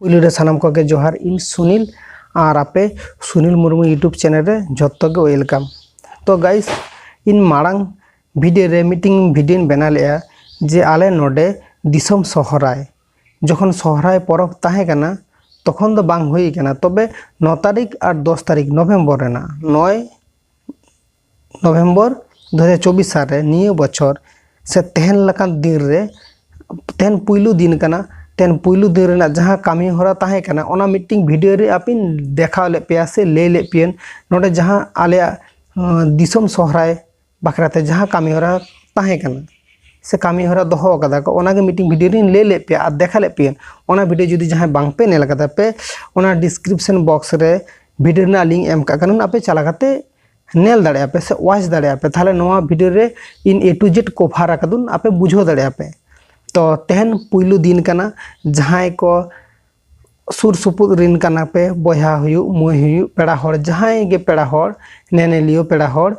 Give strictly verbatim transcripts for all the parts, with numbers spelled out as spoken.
ᱯᱩᱭᱞᱩ ᱨᱮ ᱥᱟᱱᱟᱢ ᱠᱚᱜᱮ ᱡᱚᱦᱟᱨ, ᱤᱧ ᱥᱩᱱᱤᱞ, ᱟᱨ ᱟᱯᱮ ᱥᱩᱱᱤᱞ ᱢᱩᱨᱢᱩ YouTube channel ᱨᱮ ᱡᱷᱚᱛᱚ ᱜᱮ welcome᱾ ᱛᱚ guys, ᱤᱧ ᱢᱟᱲᱟᱝ video ᱨᱮ ᱢᱤᱫᱴᱤᱝ videoᱧ ᱵᱮᱱᱟᱣ ᱞᱮᱫᱼᱟ ᱡᱮ ᱟᱞᱮ ᱱᱚᱰᱮ ᱫᱤᱥᱚᱢ ᱥᱚᱦᱨᱟᱭ, ᱡᱚᱠᱷᱚᱱ ᱥᱚᱦᱨᱟᱭ ᱯᱚᱨᱚᱵᱽ ᱛᱟᱦᱮᱸ ᱠᱟᱱᱟ, ᱛᱚᱠᱷᱚᱱ ᱫᱚ ᱵᱟᱝ ᱦᱩᱭ ᱠᱟᱱᱟ, ᱛᱚᱵᱮ ᱱᱚ ᱛᱟᱹᱨᱤᱠᱷ ᱟᱨ ᱫᱚᱥ ᱛᱟᱹᱨᱤᱠᱷ November ᱨᱮᱱᱟᱜ, ᱱᱚᱭ November ᱫᱩ ᱦᱟᱡᱟᱨ ᱪᱚᱵᱵᱤᱥ ᱥᱟᱞ ᱨᱮ, ᱱᱤᱭᱟᱹ ᱵᱚᱪᱷᱚᱨ ᱥᱮ ᱛᱮᱦᱮᱧ ᱞᱮᱠᱟᱱ ᱫᱤᱱ ᱨᱮ, ᱛᱮᱦᱮᱧ ᱯᱩᱭᱞᱩ ᱫᱤᱱ ᱠᱟᱱᱟ, ᱛᱮᱦᱮᱧ ᱯᱩᱭᱞᱩ ᱫᱤᱱ ᱨᱮᱱᱟᱜ ᱡᱟᱦᱟᱸ ᱠᱟᱹᱢᱤ ᱦᱚᱨᱟ ᱛᱟᱦᱮᱸ ᱠᱟᱱᱟ, ᱚᱱᱟ ᱢᱤᱫᱴᱤᱝ video ᱨᱮ ᱟᱯᱮᱧ ᱫᱮᱠᱷᱟᱣ ᱞᱮᱫ ᱯᱮᱭᱟ ᱥᱮ ᱞᱟᱹᱭ ᱞᱮᱫ ᱯᱮᱭᱟ᱾ ᱱᱚᱰᱮ ᱡᱟᱦᱟᱸ ᱟᱞᱮᱭᱟᱜ, ᱟᱸ, ᱫᱤᱥᱚᱢ ᱥᱚᱦᱨᱟᱭ ᱵᱟᱠᱷᱨᱟ ᱛᱮ ᱡᱟᱦᱟᱸ ᱠᱟᱹᱢᱤ ᱦᱚᱨᱟ ᱛᱟᱦᱮᱸ ᱠᱟᱱᱟ ᱥᱮ ᱠᱟᱹᱢᱤ ᱦᱚᱨᱟ ᱫᱚᱦᱚ ᱟᱠᱟᱫᱟ ᱠᱚ, ᱚᱱᱟᱜᱮ ᱢᱤᱫᱴᱤᱝ video ᱨᱤᱧ ᱞᱟᱹᱭ ᱞᱮᱫ ᱯᱮᱭᱟ ᱟᱨ ᱫᱮᱠᱷᱟ ᱞᱮᱫ ᱯᱮᱭᱟ᱾ ᱚᱱᱟ video ᱡᱩᱫᱤ ᱡᱟᱦᱟᱸᱭ ᱵᱟᱝ ᱯᱮ ᱧᱮᱞ ᱟᱠᱟᱫᱟ ᱯᱮ, ᱚᱱᱟ description box ᱨᱮ video ᱨᱮᱱᱟᱜ link ᱮᱢ ᱠᱟᱜ ᱠᱟᱱᱟ, ᱟᱯᱮ ᱪᱟᱞᱟᱣ ᱠᱟᱛᱮ ᱧᱮᱞ ᱫᱟᱲᱮᱭᱟᱜᱼᱟ ᱯᱮ ᱥᱮ watch ᱫᱟᱲᱮᱭᱟᱜᱼᱟ ᱯᱮ᱾ ᱛᱟᱦᱞᱮ ᱱᱚᱣᱟ video ᱨᱮ ᱤᱧ A to Z cover ᱟᱠᱟᱫᱩᱱ, ᱟᱯᱮ ᱵᱩᱡᱷᱟᱹᱣ ᱫᱟᱲᱮᱭᱟᱜᱼᱟ ᱯᱮ᱾ ᱛᱚ ᱛᱮᱦᱮᱧ ᱯᱩᱭᱞᱩ ᱫᱤᱱ ᱠᱟᱱᱟ, ᱡᱟᱦᱟᱸᱭ ᱠᱚ ᱥᱩᱨ ᱥᱩᱯᱩᱨ ᱨᱤᱱ ᱠᱟᱱᱟ ᱯᱮ, ᱵᱚᱭᱦᱟ ᱦᱩᱭᱩᱜ, ᱢᱟᱹᱭ ᱦᱩᱭᱩᱜ, ᱯᱮᱲᱟ ᱦᱚᱲ, ᱡᱟᱦᱟᱸᱭ ᱜᱮ ᱯᱮᱲᱟ ᱦᱚᱲ, ᱧᱮᱧᱮᱞᱤᱭᱟᱹ ᱯᱮᱲᱟ ᱦᱚᱲ,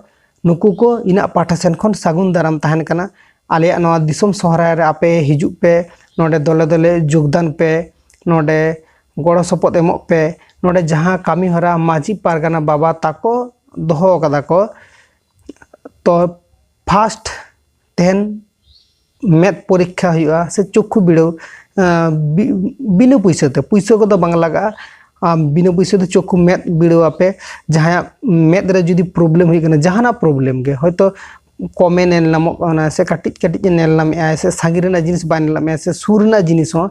ᱱᱩᱠᱩ ᱠᱚ ᱤᱧᱟᱹᱜ ᱯᱟᱦᱴᱟ ᱥᱮᱱ ᱠᱷᱚᱱ ᱥᱟᱹᱜᱩᱱ ᱫᱟᱨᱟᱢ ᱛᱟᱦᱮᱱ ᱠᱟᱱᱟ᱾ ᱟᱞᱮᱭᱟᱜ ᱱᱚᱣᱟ ᱫᱤᱥᱚᱢ ᱥᱚᱦᱨᱟᱭ ᱨᱮ ᱟᱯᱮ ᱦᱤᱡᱩᱜ ᱯᱮ, ᱱᱚᱰᱮ ᱫᱚᱞᱮ ᱫᱚᱞᱮ ᱡᱳᱜᱽᱫᱟᱱ ᱯᱮ, ᱱᱚᱰᱮ ᱜᱚᱲᱚ ᱥᱚᱯᱚᱦᱚᱫ ᱮᱢᱚᱜ ᱯᱮ᱾ ᱱᱚᱰᱮ ᱡᱟᱦᱟᱸ ᱠᱟᱹᱢᱤ ᱦᱚᱨᱟ ᱢᱟᱹᱡᱷᱤ ᱯᱟᱨᱜᱟᱱᱟ ᱵᱟᱵᱟ ᱛᱟᱠᱚ ᱫᱚᱦᱚ ᱟᱠᱟᱫᱟ ᱠᱚ, ᱛᱚ first ᱛᱮᱦᱮᱧ ᱢᱮᱫ ᱯᱚᱨᱤᱠᱠᱷᱟ ᱦᱩᱭᱩᱜᱼᱟ ᱥᱮ ᱪᱚᱠᱠᱷᱩ ᱵᱤᱲᱟᱹᱣ, ᱟᱸ, ᱵᱤ-, ᱵᱤᱱᱟᱹ ᱯᱩᱭᱥᱟᱹ ᱛᱮ, ᱯᱩᱭᱥᱟᱹ ᱠᱚᱫᱚ ᱵᱟᱝ ᱞᱟᱜᱟᱜᱼᱟ᱾ ᱟᱢ ᱵᱤᱱᱟᱹ ᱯᱩᱭᱥᱟᱹ ᱛᱮ ᱪᱚᱠᱠᱷᱩ ᱢᱮᱫ ᱵᱤᱲᱟᱹᱣ ᱟᱯᱮ᱾ ᱡᱟᱦᱟᱸᱭᱟᱜ ᱢᱮᱫ ᱨᱮ ᱡᱩᱫᱤ problem ᱦᱩᱭᱩᱜ ᱠᱟᱱᱟ, ᱡᱟᱦᱟᱱᱟᱜ problem ᱜᱮ, ᱦᱚᱭᱛᱳ ᱠᱚᱢᱮ ᱧᱮᱞ ᱧᱟᱢᱚᱜ ᱠᱟᱱᱟ ᱥᱮ ᱠᱟᱹᱴᱤᱡ ᱠᱟᱹᱴᱤᱡ ᱮ ᱧᱮᱞ ᱧᱟᱢᱮᱫᱼᱟᱭ ᱥᱮ ᱥᱟᱺᱜᱤᱧ ᱨᱮᱱᱟᱜ ᱡᱤᱱᱤᱥ ᱵᱟᱭ ᱧᱮᱞ ᱧᱟᱢᱮᱫᱼᱟ ᱥᱮ ᱥᱩᱨ ᱨᱮᱱᱟᱜ ᱡᱤᱱᱤᱥ ᱦᱚᱸ,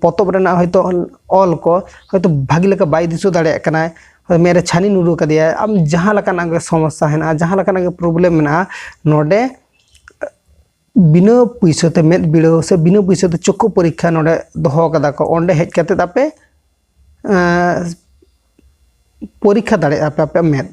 ᱯᱚᱛᱚᱵ ᱨᱮᱱᱟᱜ ᱦᱚᱭᱛᱳ ᱚᱞ ᱠᱚ ᱦᱚᱭᱛᱳ ᱵᱷᱟᱜᱤ ᱞᱮᱠᱟ ᱵᱟᱭ ᱫᱤᱥᱟᱹ ᱫᱟᱲᱮᱭᱟᱜ ᱠᱟᱱᱟᱭ, ᱢᱮᱫ ᱨᱮ ᱪᱷᱟᱹᱱᱤ ᱧᱩᱨᱩ ᱠᱟᱫᱮᱭᱟᱭ, ᱟᱢ ᱡᱟᱦᱟᱸ ᱞᱮᱠᱟᱱᱟᱜ ᱜᱮ ᱥᱚᱢᱚᱥᱥᱟ ᱦᱮᱱᱟᱜᱼᱟ, ᱡᱟᱦᱟᱸ ᱞᱮᱠᱟᱱᱟᱜ ᱜᱮ problem ᱢᱮᱱᱟᱜᱼᱟ, ᱱᱚᱰᱮ ᱵᱤᱱᱟᱹ ᱯᱩᱭᱥᱟᱹ ᱛᱮ ᱢᱮᱫ ᱵᱤᱲᱟᱹᱣ ᱥᱮ ᱵᱤᱱᱟᱹ ᱯᱩᱭᱥᱟᱹ ᱛᱮ ᱪᱚᱠᱠᱷᱩ ᱯᱚᱨᱤᱠᱠᱷᱟ ᱱᱚᱰᱮ ᱫᱚᱦᱚ ᱠᱟᱫᱟ ᱠᱚ᱾ ᱚᱸᱰᱮ ᱦᱮᱡ ᱠᱟᱛᱮᱫ ᱟᱯᱮ, ᱮᱸ, ᱯᱚᱨᱤᱠᱠᱷᱟ ᱫᱟᱲᱮᱭᱟᱜᱼᱟ ᱯᱮ ᱟᱯᱮᱭᱟᱜ ᱢᱮᱫ᱾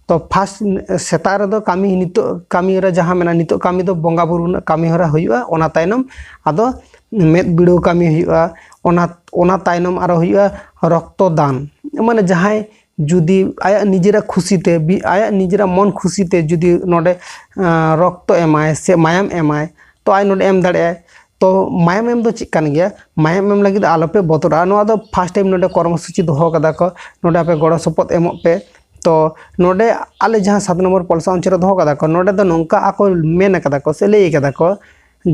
ᱛᱚ first ᱥᱮᱛᱟᱜ ᱨᱮᱫᱚ ᱠᱟᱹᱢᱤ, ᱱᱤᱛᱚᱜ ᱠᱟᱹᱢᱤ ᱦᱚᱨᱟ ᱡᱟᱦᱟᱸ ᱢᱮᱱᱟᱜᱼᱟ, ᱱᱤᱛᱚᱜ ᱠᱟᱹᱢᱤ ᱫᱚ ᱵᱚᱸᱜᱟ ᱵᱩᱨᱩ ᱨᱮᱱᱟᱜ ᱠᱟᱹᱢᱤ ᱦᱚᱨᱟ ᱦᱩᱭᱩᱜᱼᱟ᱾ ᱚᱱᱟ ᱛᱟᱭᱱᱚᱢ ᱟᱫᱚ ᱢᱮᱫ ᱵᱤᱲᱟᱹᱣ ᱠᱟᱹᱢᱤ ᱦᱩᱭᱩᱜᱼᱟ᱾ ᱚᱱᱟ, ᱚᱱᱟ ᱛᱟᱭᱱᱚᱢ ᱟᱨᱚ ᱦᱩᱭᱩᱜᱼᱟ ᱨᱚᱠᱛᱚ ᱫᱟᱱ, ᱢᱟᱱᱮ ᱡᱟᱦᱟᱸᱭ ᱡᱩᱫᱤ ᱟᱭᱟᱜ ᱱᱤᱡᱮᱨᱟᱜ ᱠᱷᱩᱥᱤ ᱛᱮ, ᱵᱤ-, ᱟᱭᱟᱜ ᱱᱤᱡᱮᱨᱟᱜ ᱢᱚᱱ ᱠᱷᱩᱥᱤ ᱛᱮ ᱡᱩᱫᱤ ᱱᱚᱰᱮ, ᱟᱸ, ᱨᱚᱠᱛᱚ ᱮᱢᱟᱭ ᱥᱮ ᱢᱟᱭᱟᱢ ᱮᱢᱟᱭ, ᱛᱚ ᱟᱡ ᱱᱚᱰᱮ ᱮᱢ ᱫᱟᱲᱮᱭᱟᱜᱼᱟᱭ᱾ ᱛᱚ ᱢᱟᱭᱟᱢ ᱮᱢ ᱫᱚ ᱪᱮᱫ ᱠᱟᱱ ᱜᱮᱭᱟ? ᱢᱟᱭᱟᱢ ᱮᱢ ᱞᱟᱹᱜᱤᱫ ᱟᱞᱚᱯᱮ ᱵᱚᱛᱚᱨᱚᱜᱼᱟ᱾ ᱱᱚᱣᱟ ᱫᱚ ᱯᱷᱟᱥᱴ ᱴᱟᱭᱤᱢ ᱱᱚᱰᱮ ᱠᱚᱨᱢᱚᱥᱩᱪᱤ ᱫᱚᱦᱚ ᱠᱟᱫᱟ ᱠᱚ, ᱱᱚᱰᱮ ᱟᱯᱮ ᱜᱚᱲᱚ ᱥᱚᱯᱚᱦᱚᱫ ᱮᱢᱚᱜ ᱯᱮ᱾ ᱛᱚ ᱱᱚᱰᱮ ᱟᱞᱮ ᱡᱟᱦᱟᱸ ᱥᱟᱛ ᱱᱚᱢᱵᱚᱨ ᱯᱚᱞᱥᱟ ᱚᱧᱪᱚᱞ ᱨᱮ ᱫᱚᱦᱚ ᱠᱟᱫᱟ ᱠᱚ, ᱱᱚᱰᱮ ᱫᱚ ᱱᱚᱝᱠᱟ ᱟᱠᱚ ᱢᱮᱱ ᱠᱟᱫᱟ ᱠᱚ ᱥᱮ ᱞᱟᱹᱭ ᱠᱟᱫᱟ ᱠᱚ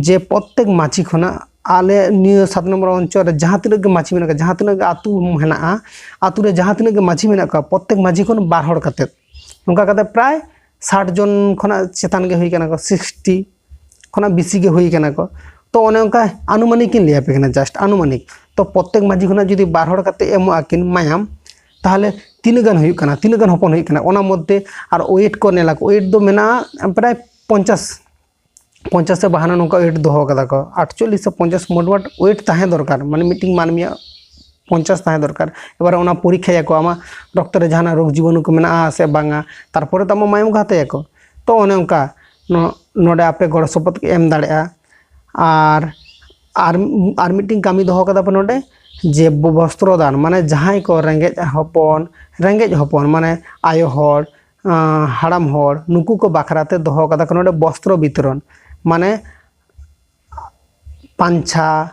ᱡᱮ ᱯᱨᱚᱛᱛᱮᱠ ᱢᱟᱹᱡᱷᱤ ᱠᱷᱚᱱᱟᱜ ᱟᱞᱮ ᱱᱤᱭᱟᱹ ᱥᱟᱛ ᱱᱚᱢᱵᱚᱨ ᱚᱧᱪᱚᱞ ᱨᱮ ᱡᱟᱦᱟᱸ ᱛᱤᱱᱟᱹᱜ ᱜᱮ ᱢᱟᱹᱡᱷᱤ ᱢᱮᱱᱟᱜ ᱠᱚᱣᱟ, ᱡᱟᱦᱟᱸ ᱛᱤᱱᱟᱹᱜ ᱜᱮ ᱟᱹᱛᱩ ᱦᱮᱱᱟᱜᱼᱟ, ᱟᱹᱛᱩ ᱨᱮ ᱡᱟᱦᱟᱸ ᱛᱤᱱᱟᱹᱜ ᱜᱮ ᱢᱟᱹᱡᱷᱤ ᱢᱮᱱᱟᱜ ᱠᱚᱣᱟ, ᱯᱨᱚᱛᱛᱮᱠ ᱢᱟᱹᱡᱷᱤ ᱠᱷᱚᱱ ᱵᱟᱨ ᱦᱚᱲ ᱠᱟᱛᱮᱫ, ᱱᱚᱝᱠᱟ ᱠᱟᱛᱮ ᱯᱨᱟᱭ ᱥᱟᱴ ᱡᱚᱱ ᱠᱷᱚᱱᱟᱜ ᱪᱮᱛᱟᱱ ᱜᱮ ᱦᱩᱭ ᱠᱟᱱᱟ ᱠᱚ, ᱥᱤᱠᱥᱴᱤ ᱠᱷᱚᱱᱟᱜ ᱵᱮᱥᱤ ᱜᱮ ᱦᱩᱭ ᱠᱟᱱᱟ ᱠᱚ᱾ ᱛᱚ ᱚᱱᱮ ᱚᱱᱠᱟ ᱟᱱᱩᱢᱟᱱᱤᱠ ᱤᱧ ᱞᱟᱹᱭ ᱟᱯᱮ ᱠᱟᱱᱟ, ᱡᱟᱥᱴ ᱟᱱᱩᱢᱟᱱᱤᱠ᱾ ᱛᱚ ᱯᱨᱚᱛᱛᱮᱠ ᱢᱟᱹᱡᱷᱤ ᱠᱷᱚᱱᱟᱜ ᱡᱩᱫᱤ ᱵᱟᱨ ᱦᱚᱲ ᱠᱟᱛᱮ ᱮᱢᱚᱜ ᱟᱹᱠᱤᱱ ᱢᱟᱭᱟᱢ, ᱛᱟᱦᱚᱞᱮ ᱛᱤᱱᱟᱹᱜ ᱜᱟᱱ ᱦᱩᱭᱩᱜ ᱠᱟᱱᱟ, ᱛᱤᱱᱟᱹᱜ ᱜᱟᱱ ᱦᱚᱯᱚᱱ ᱦᱩᱭᱩᱜ ᱠᱟᱱᱟ, ᱚᱱᱟ ᱢᱚᱫᱽᱫᱷᱮ ᱟᱨ ᱳᱭᱮᱴ ᱠᱚ ᱧᱮᱞᱟ ᱠᱚ, ᱳᱭᱮᱴ ᱫᱚ ᱢᱮᱱᱟᱜᱼᱟ ᱯᱨᱟᱭ ᱯᱚᱧᱪᱟᱥ, ᱯᱚᱧᱪᱟᱥ ᱥᱮ ᱵᱟᱦᱟᱱᱟ ᱱᱚᱝᱠᱟ ᱳᱭᱮᱴ ᱫᱚᱦᱚ ᱠᱟᱫᱟ ᱠᱚ, ᱟᱴᱪᱚᱞᱞᱤᱥ ᱥᱮ ᱯᱚᱧᱪᱟᱥ ᱢᱚᱴᱟᱢᱩᱴᱤ ᱳᱭᱮᱴ ᱛᱟᱦᱮᱸ ᱫᱚᱨᱠᱟᱨ, ᱢᱟᱱᱮ ᱢᱤᱫᱴᱤᱝ ᱢᱟᱹᱱᱢᱤᱭᱟᱜ ᱯᱚᱧᱪᱟᱥ ᱛᱟᱦᱮᱸ ᱫᱚᱨᱠᱟᱨ᱾ ᱮᱵᱟᱨᱮ ᱚᱱᱟ ᱯᱚᱨᱤᱠᱠᱷᱟᱭᱟᱠᱚ ᱟᱢᱟᱜ ᱨᱚᱠᱛᱚ ᱨᱮ ᱡᱟᱦᱟᱱᱟᱜ ᱨᱳᱜᱽ ᱡᱤᱵᱟᱱᱩ ᱠᱚ ᱢᱮᱱᱟᱜᱼᱟ ᱥᱮ ᱵᱟᱝᱟ, ᱛᱟᱨᱯᱚᱨᱮ ᱫᱚ ᱟᱢᱟᱜ ᱢᱟᱭᱟᱢ ᱠᱚ ᱦᱟᱛᱟᱭᱟᱠᱚ᱾ ᱛᱚ ᱚᱱᱮ ᱚᱱᱠᱟ ᱱᱚ-, ᱱᱚᱰᱮ ᱟᱯᱮ ᱜᱚᱲᱚ ᱥᱚᱯᱚᱦᱚᱫ ᱠᱚ ᱮᱢ ᱫᱟᱲᱮᱭᱟᱜᱼᱟ᱾ ᱟᱨ, ᱟᱨ, ᱟᱨ ᱢᱤᱫᱴᱤᱝ ᱠᱟᱹᱢᱤ ᱫᱚᱦᱚ ᱠᱟᱫᱟ ᱯᱮ ᱱᱚᱰᱮ, ᱡᱮ ᱵᱚ-, ᱵᱚᱥᱛᱨᱚ ᱫᱟᱱ, ᱢᱟᱱᱮ ᱡᱟᱦᱟᱸᱭ ᱠᱚ ᱨᱮᱸᱜᱮᱡ ᱦᱚᱯᱚᱱ, ᱨᱮᱸᱜᱮᱡ ᱦᱚᱯᱚᱱ ᱢᱟᱱᱮ ᱟᱭᱳ ᱦᱚᱲ, ᱟᱸ, ᱦᱟᱲᱟᱢ ᱦᱚᱲ, ᱱᱩᱠᱩ ᱠᱚ ᱵᱟᱠᱷᱨᱟ ᱛᱮ ᱫᱚᱦᱚ ᱠᱟᱫᱟ ᱠᱚ ᱱᱚᱰᱮ ᱵᱚᱥᱛᱨᱚ ᱵᱤᱛᱚᱨᱚᱱ, ᱢᱟᱱᱮ ᱯᱟᱧᱪᱷᱟ,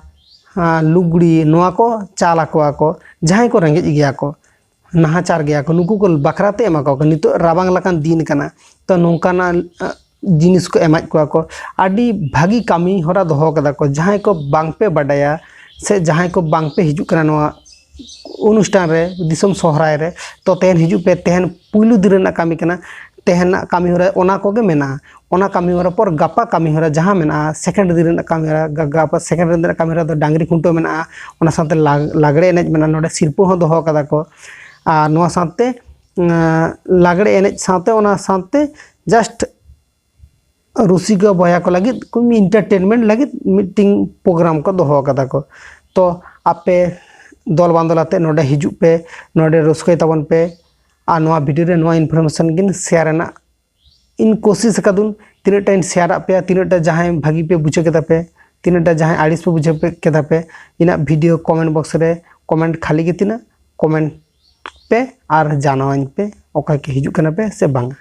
ᱟᱸ, ᱞᱩᱜᱽᱲᱤ, ᱱᱚᱣᱟ ᱠᱚ ᱪᱟᱞ ᱟᱠᱚᱣᱟ ᱠᱚ ᱡᱟᱦᱟᱸᱭ ᱠᱚ ᱨᱮᱸᱜᱮᱡ ᱜᱮᱭᱟ ᱠᱚ, ᱱᱟᱦᱟᱪᱟᱨ ᱜᱮᱭᱟ ᱠᱚ, ᱱᱩᱠᱩ ᱠᱚ ᱵᱟᱠᱷᱨᱟ ᱛᱮ ᱮᱢᱟ ᱠᱚᱣᱟ ᱠᱚ᱾ ᱱᱤᱛᱚᱜ ᱨᱟᱵᱟᱝ ᱞᱮᱠᱟᱱ ᱫᱤᱱ ᱠᱟᱱᱟ, ᱛᱚ ᱱᱚᱝᱠᱟᱱᱟᱜ, ᱟᱸ, ᱡᱤᱱᱤᱥ ᱠᱚ ᱮᱢᱟᱫ ᱠᱚᱣᱟ ᱠᱚ᱾ ᱟᱹᱰᱤ ᱵᱷᱟᱹᱜᱤ ᱠᱟᱹᱢᱤ ᱦᱚᱨᱟ ᱫᱚᱦᱚ ᱠᱟᱫᱟ ᱠᱚ᱾ ᱡᱟᱦᱟᱸᱭ ᱠᱚ ᱵᱟᱝ ᱯᱮ ᱵᱟᱰᱟᱭᱟ ᱥᱮ ᱡᱟᱦᱟᱸᱭ ᱠᱚ ᱵᱟᱝ ᱯᱮ ᱦᱤᱡᱩᱜ ᱠᱟᱱᱟ ᱱᱚᱣᱟ ᱚᱱᱩᱥᱴᱷᱟᱱ ᱨᱮ, ᱫᱤᱥᱚᱢ ᱥᱚᱦᱨᱟᱭ ᱨᱮ, ᱛᱚ ᱛᱮᱦᱮᱧ ᱦᱤᱡᱩᱜ ᱯᱮ, ᱛᱮᱦᱮᱧ ᱯᱩᱭᱞᱩ ᱫᱤᱱ ᱨᱮᱱᱟᱜ ᱠᱟᱹᱢᱤ ᱠᱟᱱᱟ᱾ ᱛᱮᱦᱮᱧᱟᱜ ᱠᱟᱹᱢᱤ ᱦᱚᱨᱟ ᱚᱱᱟ ᱠᱚᱜᱮ ᱢᱮᱱᱟᱜᱼᱟ᱾ ᱚᱱᱟ ᱠᱟᱹᱢᱤ ᱦᱚᱨᱟ ᱯᱚᱨ ᱜᱟᱯᱟ ᱠᱟᱹᱢᱤ ᱦᱚᱨᱟ ᱡᱟᱦᱟᱸ ᱢᱮᱱᱟᱜᱼᱟ, ᱥᱮᱠᱮᱱᱰ ᱫᱤᱱ ᱨᱮᱱᱟᱜ ᱠᱟᱹᱢᱤ ᱦᱚᱨᱟ, ᱜᱟ-, ᱜᱟᱯᱟ ᱥᱮᱠᱮᱱᱰ ᱫᱤᱱ ᱨᱮᱱᱟᱜ ᱠᱟᱹᱢᱤ ᱦᱚᱨᱟ ᱫᱚ ᱰᱟᱝᱨᱤ ᱠᱷᱩᱱᱴᱟᱹᱣ ᱢᱮᱱᱟᱜᱼᱟ, ᱚᱱᱟ ᱥᱟᱶᱛᱮ ᱞᱟᱜ-, ᱞᱟᱜᱽᱲᱮ ᱮᱱᱮᱡ ᱢᱮᱱᱟᱜᱼᱟ, ᱱᱚᱰᱮ ᱥᱤᱨᱯᱟᱹ ᱦᱚᱸ ᱫᱚᱦᱚ ᱠᱟᱫᱟ ᱠᱚ᱾ ᱟᱨ ᱱᱚᱣᱟ ᱥᱟᱶᱛᱮ, ᱟᱸ, ᱞᱟᱜᱽᱲᱮ ᱮᱱᱮᱡ ᱥᱟᱶᱛᱮ, ᱚᱱᱟ ᱥᱟᱶᱛᱮ ᱡᱟᱥᱴ ᱨᱩᱥᱤᱠᱟ ᱵᱚᱭᱦᱟ ᱠᱚ ᱞᱟᱹᱜᱤᱫ ᱠᱚ ᱮᱱᱴᱟᱨᱴᱮᱱᱢᱮᱱᱴ ᱞᱟᱹᱜᱤᱫ ᱢᱤᱫᱴᱤᱝ ᱯᱨᱳᱜᱨᱟᱢ ᱠᱚ ᱫᱚᱦᱚ ᱠᱟᱫᱟ ᱠᱚ᱾ ᱛᱚ ᱟᱯᱮ ᱫᱚᱞ ᱵᱟᱱᱫᱚᱞ ᱟᱛᱮ ᱱᱚᱰᱮ ᱦᱤᱡᱩᱜ ᱯᱮ, ᱱᱚᱰᱮ ᱨᱟᱹᱥᱠᱟᱹᱭ ᱛᱟᱵᱚᱱ ᱯᱮ᱾ ᱟᱨ ᱱᱚᱣᱟ ᱵᱷᱤᱰᱤᱭᱳ ᱨᱮ ᱱᱚᱣᱟ ᱤᱱᱯᱷᱚᱨᱢᱮᱥᱚᱱ ᱜᱤᱧ ᱥᱮᱭᱟᱨ ᱨᱮᱱᱟᱜ ᱤᱧ ᱠᱳᱥᱤᱥ ᱟᱠᱟᱫᱩᱱ, ᱛᱤᱱᱟᱹᱜ ᱴᱟᱧ ᱥᱮᱭᱟᱨᱟᱜ ᱯᱮᱭᱟ, ᱛᱤᱱᱟᱹᱜ ᱴᱟ ᱡᱟᱦᱟᱸᱭ ᱵᱷᱟᱹᱜᱤ ᱯᱮ ᱵᱩᱡᱷᱟᱹᱣ ᱠᱮᱫᱟ ᱯᱮ, ᱛᱤᱱᱟᱹᱜ ᱴᱟ ᱡᱟᱦᱟᱸᱭ ᱟᱹᱲᱤᱥ ᱯᱮ ᱵᱩᱡᱷᱟᱹᱣ ᱯᱮ ᱠᱮᱫᱟ ᱯᱮ, ᱤᱧᱟᱹᱜ ᱵᱷᱤᱰᱤᱭᱳ ᱠᱚᱢᱮᱱᱴ ᱵᱚᱠᱥ ᱨᱮ ᱠᱚᱢᱮᱱᱴ ᱠᱷᱟᱹᱞᱤ ᱜᱮ ᱛᱤᱱᱟᱹᱜ ᱠᱚᱢᱮᱱᱴ ᱯᱮ ᱟᱨ ᱡᱟᱱᱟᱣᱟᱹᱧ ᱯᱮ ᱚᱠᱟ ᱠᱤ ᱦᱤᱡᱩᱜ ᱠᱟᱱᱟ ᱯᱮ ᱥᱮ ᱵᱟᱝᱟ᱾